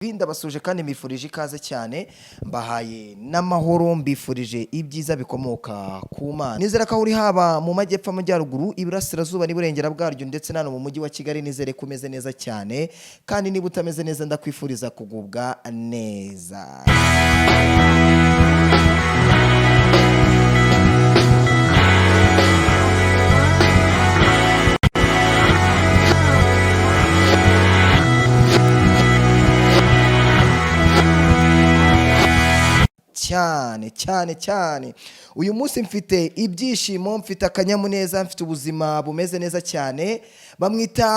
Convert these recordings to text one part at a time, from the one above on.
Ndabasuje kandi mbifurije ikaze cyane, mbahaye n'amahoro, mbifurije ibyiza bikomoka ku Mana. Nizere ko aho uri, haba mu majyepfo, amajyaruguru, iburasirazuba n'iburengera bwaryo, ndetse n'hano mu mujyi wa Kigali, nizere ko umeze neza cyane. Kandi niba utameze neza, ndakwifuriza kugubwa neza. Cyane cyane cyane, uyu munsi mfite ibyishimo, mfite akanyamuneza, mfite ubuzima bumeze neza cyane. Bamwita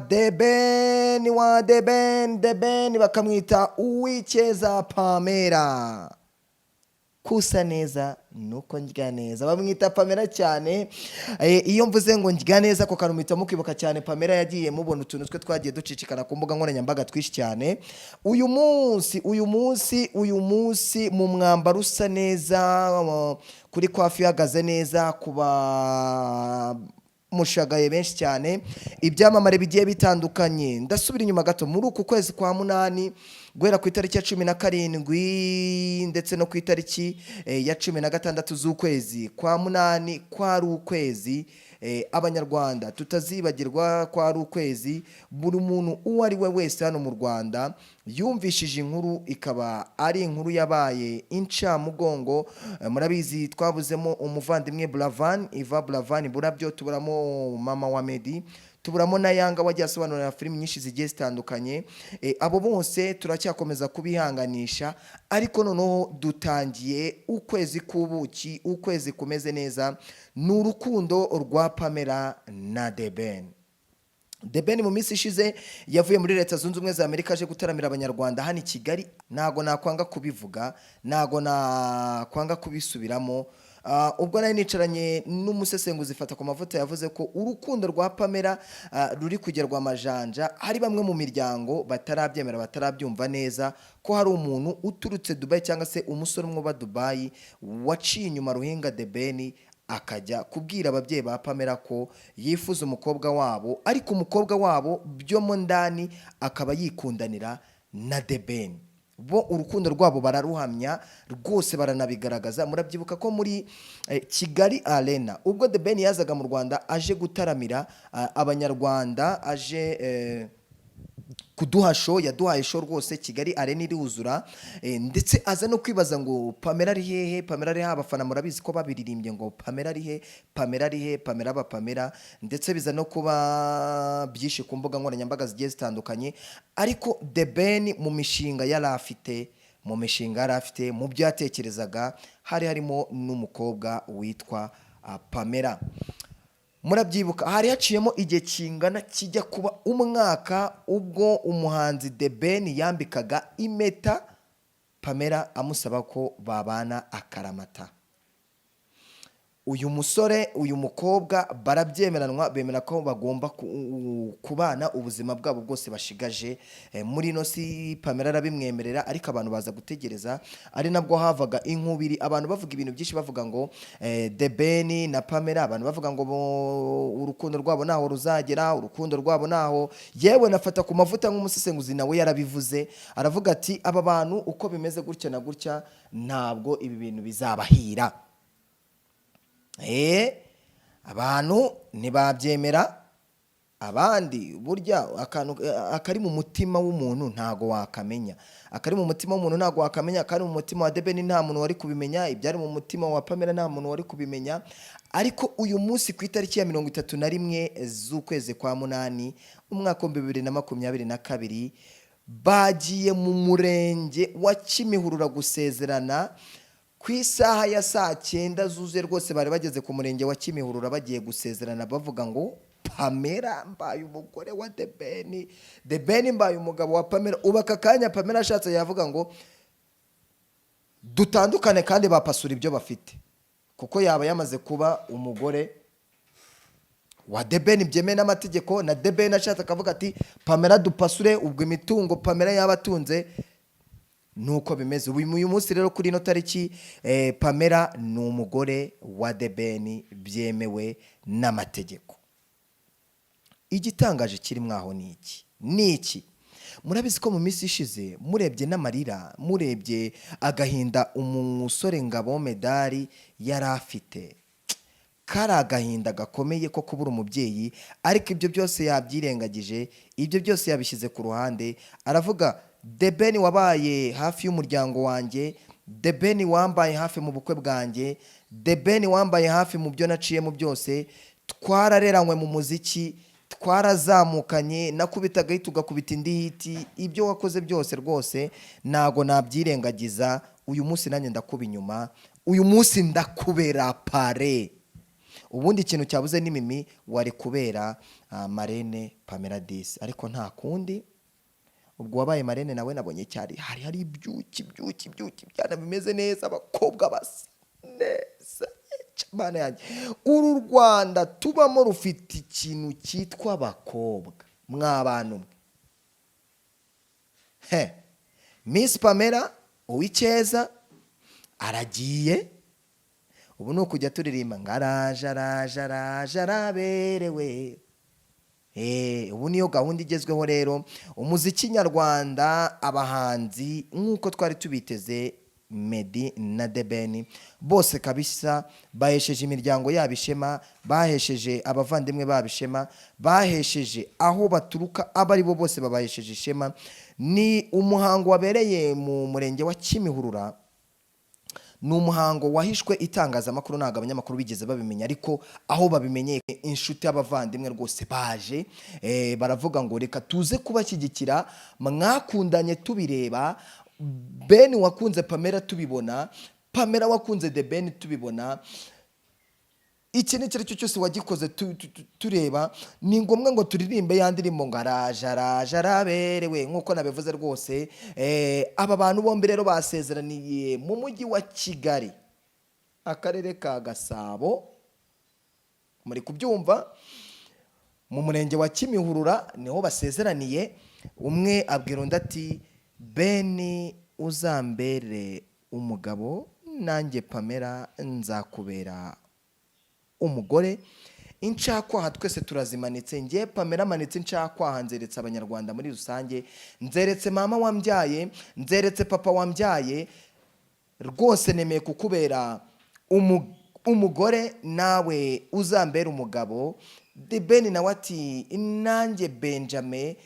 The Ben wa The Ben, The Ben bakamwita Uwicyeza Pamela. Kusa neza nuko ndya neza. Bamwita Pamela cyane. Iyo mvuze ngo ndya neza, ako kantu muhita mukibuka cyane. Pamela yagiye mubona utuntu twe twagiye ducicikana ku mbuga nkoranyambaga twinshi cyane. Uyu munsi, uyu munsi, uyu munsi, mu mwambaro usa neza, kuri coiffure ihagaze neza, kuba mushagaye benshi cyane, ibyamamare bigiye bitandukanye. Ndasubira inyuma gato muri uku kwezi kwa munani, guhera ku itariki ya 17 ndetse no ku itariki ya 16 z'ukwezi kwa munani. Kwari ukwezi Abanyarwanda tutazibagirwa, kwari ukwezi buri muntu uwo ari we wese hano mu Rwanda yumvishije inkuru, ikaba ari inkuru yabaye incamugongo. Murabizi, twabuzemo umuvandimwe Buravan, Iva Buravan Burabyo, tuburamo mama wa Meddy, tuburamo na Yanga wagiye asobanurira filimi nyinshi zigiye zitandukanye. Abo bose turacyakomeza kubihanganisha, ariko noneho dutangiye ukwezi k'ubuki, ukwezi kumeze neza. Ni urukundo rwa Pamela na The Ben. The Ben mu minsi ishize yavuye muri Leta Zunze Ubumwe za Amerika aje gutaramira Abanyarwanda hano i Kigali. Ntago nakwanga kubivuga, ntago nakwanga kubisubiramo. Ubwo nari nicaranye n'umusesenguzi Fata ku Mavuta, yavuze ko urukundo rwa Pamela ruri kugerwa amajanja. Hari bamwe mu miryango batarabyemera, batarabyumva neza ko hari umuntu uturutse Dubai, cyangwa se umusore umwe uba Dubai, waciye inyuma ruhinga The Ben, akajya kubwira ababyeyi ba Pamela ko yifuza umukobwa wabo, ariko umukobwa wabo byo mo ndani akaba yikundanira na The Ben. Bo urukundo rwabo bararuhamya rwose, baranabigaragaza. Murabyibuka ko muri Kigali Arena, ubwo The Ben yazaga mu Rwanda aje gutaramira Abanyarwanda, aje kuduha show, yaduhaye show rwose, Kigali Arena iruzura. Ndetse aza no kwibaza ngo Pamela ari hehe, Pamela ari hehe? Abafana murabizi ko babiririmbye ngo "Pamela ari he, Pamela ari he, Pamela ba Pamela", ndetse biza no kuba byinshi ku mbuga nkoranyambaga zigiye zitandukanye. Ariko The Ben mu mishinga yari afite, mu mishinga yari afite, mu byo yatekerezaga, hari harimo n'umukobwa witwa Pamela. Murabyibuka, hari haciyemo igihe kingana kijya kuba umwaka, ubwo umuhanzi The Ben yambikaga impeta Pamela, amusaba ko babana akaramata. Uyu musore, uyu mukobwa barabyemeranwa, bemera ko bagomba kubana ubuzima bwabo bwose bashigaje muri ino si. Pamela arabimwemerera, ariko abantu baza gutegereza, ari nabwo havaga inkubiri, abantu bavuga ibintu byinshi, bavuga ngo The Ben na Pamela, abantu bavuga ngo urukundo rwabo ntaho ruzagera, urukundo rwabo ntaho. Yewe, nafata ku Mavuta nk'umusesenguzi nawe yarabivuze, aravuga ati: "Aba bantu uko bimeze gutya na gutya, ntabwo ibi bintu bizabahira." Abantu ntibabyemera. Abandi burya akantu akari mu mutima w'umuntu ntago wakamenya, akari mu mutima w'umuntu ntago wakamenya. Akari mu mutima wa The Ben nta muntu wari kubimenya, ibyari mu mutima wa Pamela nta muntu wari kubimenya. Ariko uyu munsi, ku itariki ya 31 z'ukwezi kwa munani, umwaka wa 2022, bagiye mu murenge wa Kimihurura gusezerana ku isaha ya saa 9 zuzuye rwose. Bari bageze ku murenge wa Kimihurura bagiye gusezerana, bavuga ngo "Pamela mbaye umugore wa The Ben, The Ben mbaye umugabo wa Pamela." Ubu aka kanya Pamela ashatse yavuga ngo "Dutandukane", kandi bapasura ibyo bafite, kuko yaba yamaze kuba umugore wa The Ben byemewe n'amategeko. Na The Ben ashatse akavuga ati "Pamela dupasure", ubwo imitungo Pamela yaba atunze. Nuko bimeze ubu uyu munsi rero, kuri ino tariki, Pamela ni umugore wa The Ben byemewe n'amategeko. Igitangaje kiri mwaho ni iki? Ni iki? Murabizi ko mu minsi ishize, murebye n'amarira, murebye agahinda umusore Ngabo Medard yari afite, kari agahinda gakomeye ko kubura umubyeyi. Ariko ibyo byose yabyirengagije, ibyo byose yabishyize ku ruhande, aravuga: "The Ben wabaye hafi y'umuryango wanjye, The Ben wambaye hafi mu bukwe bwanjye, The Ben wambaye hafi mu byo naciyemo byose, twarareranywe mu muziki, twarazamukanye, nakubitaga hit ugakubita indi hit, ibyo wakoze byose rwose ntago nabyirengagiza. Uyu munsi nanjye ndakuba inyuma, uyu munsi ndakubera parrain." Ubundi ikintu cyabuze ni Mimi wari kubera marraine Pamela Disi, ariko nta kundi, ubwo wabaye marraine nawe. Nabonye cyari hari ibyuki byuki byuki, byana bimeze neza, abakobwa basa neza. Mana yanjye, uru Rwanda tubamo rufite ikintu cyitwa abakobwa. Mw'abantu mwe, he, Miss Pamela Uwicyeza aragiye. Ubu ni ukujya turirimba ngo araje, araje, araje, araberewe. Ubu niyo gahunda igezweho. Rero umuziki nyarwanda, abahanzi nk'uko twari tubiteze, Meddy na The Ben, bose kabisa bahesheje imiryango yabo ishema, bahesheje abavandimwe babo ishema, bahesheje aho baturuka, abo ari bo bose babahesheje ishema. Ni umuhango wabereye mu murenge wa Kimihurura. Ni umuhango wahishwe itangazamakuru, ntabwo abanyamakuru bigeze babimenya, ariko aho babimenyeye, inshuti, abavandimwe rwose baje, baravuga ngo reka tuze kubashyigikira. Mwakundanye tubireba, Ben wakunze Pamela tubibona, Pamela wakunze The Ben tubibona, iki n'icyo ari cyo cyose wagikoze tureba. Ni ngombwa ngo turirimbe ya ndirimbo ngo araje, araje, araberewe. Nk'uko nabivuze rwose, aba bantu bombi rero basezeraniye mu mujyi wa Kigali, akarere ka Gasabo, muri kubyumva, mu murenge wa Kimihurura niho basezeraniye. Umwe abwira undi ati: "Ben, uzambere umugabo, nanjye Pamela nzakubera umugore." Incakwaha twese turazimanitse. Ngiye Pamela amanitse incakwaha, nzeretse Abanyarwanda muri rusange, nzeretse mama wambyaye, nzeretse papa wambyaye. Rwose nemeye kukubera umugore, nawe uzambera umugabo. The Ben nawe ati: "Nanjye Benjamin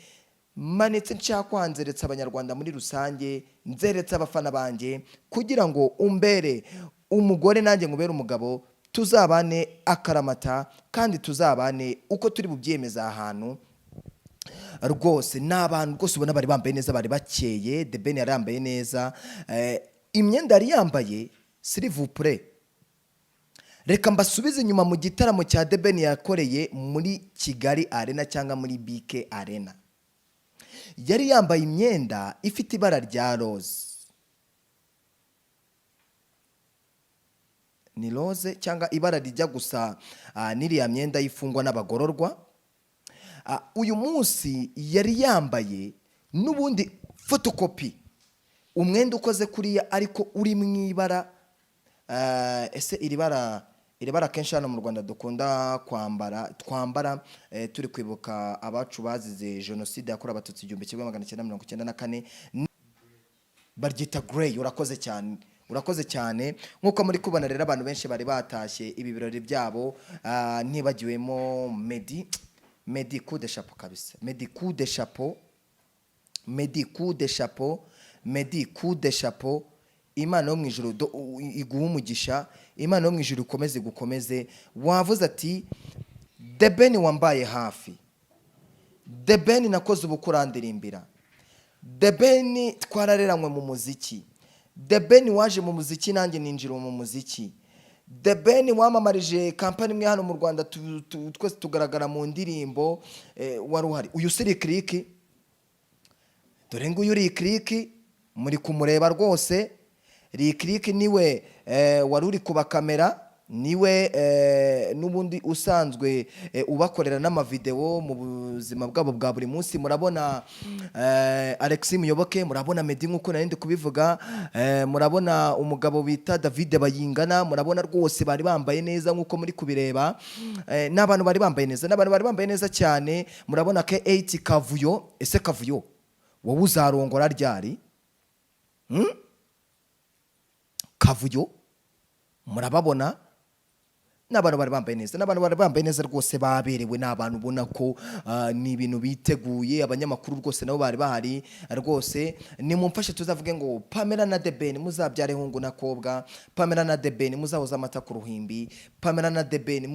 manitse nshakwaha, nzeretse Abanyarwanda muri rusange, nzeretse abafana banjye, kugira ngo umbere umugore nanjye ngubere umugabo, tuzabane akaramata kandi tuzabane uko turi bubyemeza ahantu." Rwose ni abantu rwose ubona bari bambaye neza, bari bakeye. The Ben yari yambaye neza, imyenda yari yambaye, s'il vous plaît, reka mbasubize inyuma mu gitaramo cya The Ben yakoreye muri Kigali Arena cyangwa muri BK Arena. Yari yambaye imyenda ifite ibara rya rose, ni rose cyangwa ibara rijya gusa n'iriya myenda y'imfungwa n'abagororwa. Uyu munsi yari yambaye n'ubundi fotokopi, umwenda ukoze kuriya ariko uri mu ibara, ese iri bara akenshi hano mu Rwanda dukunda kwambara, twambara turi kwibuka abacu bazize Jenoside yakorewe Abatutsi 1994, baryita grey. Urakoze cyane, urakoze cyane. Nk'uko muri kubona rero, abantu benshi bari batashye ibi birori byabo, ntibagiwemo Meddy. Meddy, coup de chapeau kabisa. Meddy, coup de chapeau. Meddy, coup de chapeau. Meddy, coup de chapeau. Imana yo mu ijuru iguhe umugisha, Imana yo mu ijuru ikomeze gukomeze. Wavuze ati: "The Ben wambaye hafi, The Ben nakoze ubukwe urandirimbira, The Ben twarareranywe mu muziki, The Ben waje mu muziki nanjye ninjira mu muziki, The Ben wamamarije kampani imwe hano mu Rwanda, twese tugaragara mu ndirimbo, wari uhari." Uyu si Lick, dore nguyu Lick muri kumureba rwose. Lick niwe wari uri kubakamera, niwe n'ubundi usanzwe ubakorera n'amavidewo mu buzima bwabo bwa buri munsi. Murabona Alexis Muyoboke, murabona Meddy nk'uko nari ndi kubivuga, murabona umugabo bita David Bayingana. Murabona rwose bari bambaye neza nk'uko muri kubireba. N'abantu bari bambaye neza, n'abantu bari bambaye neza cyane. Murabona K8 Kavuyo. Ese Kavuyo Wowe uzarongora ryari? Kavuyo murababona, ni abantu bari bambaye neza, ni abantu bari bambaye neza rwose, baberewe, ni abantu ubona ko ni ibintu biteguye. Abanyamakuru rwose nabo bari bahari rwose. Nimumfashe tuzavuge ngo Pamela na The Ben muzabyare hungu na kobwa, Pamela na The Ben muzahoze amata ku ruhimbi, Pamela na The Ben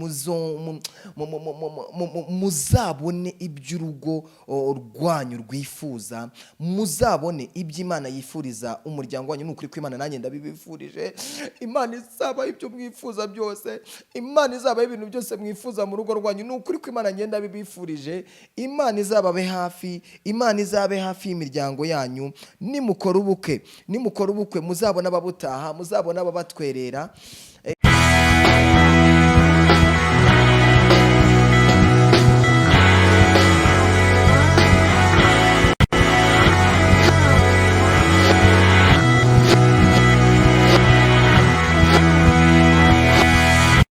muzabone iby'urugo rwanyu rwifuza, muzabone ibyo Imana yifuriza umuryango wanyu. Ni ukuri kw'Imana, nanjye ndabibifurije. Imana izaba ibyo mwifuza byose, Imana izaba ibintu byose mwifuza mu rugo rwanyu. Ni ukuri kw'Imana, ngenda bibifurije. Imana izababe hafi, Imana izabe hafi y'imiryango yanyu. Nimukora ubukwe, nimukora ubukwe, muzabona ababutaha, muzabona ababatwerera.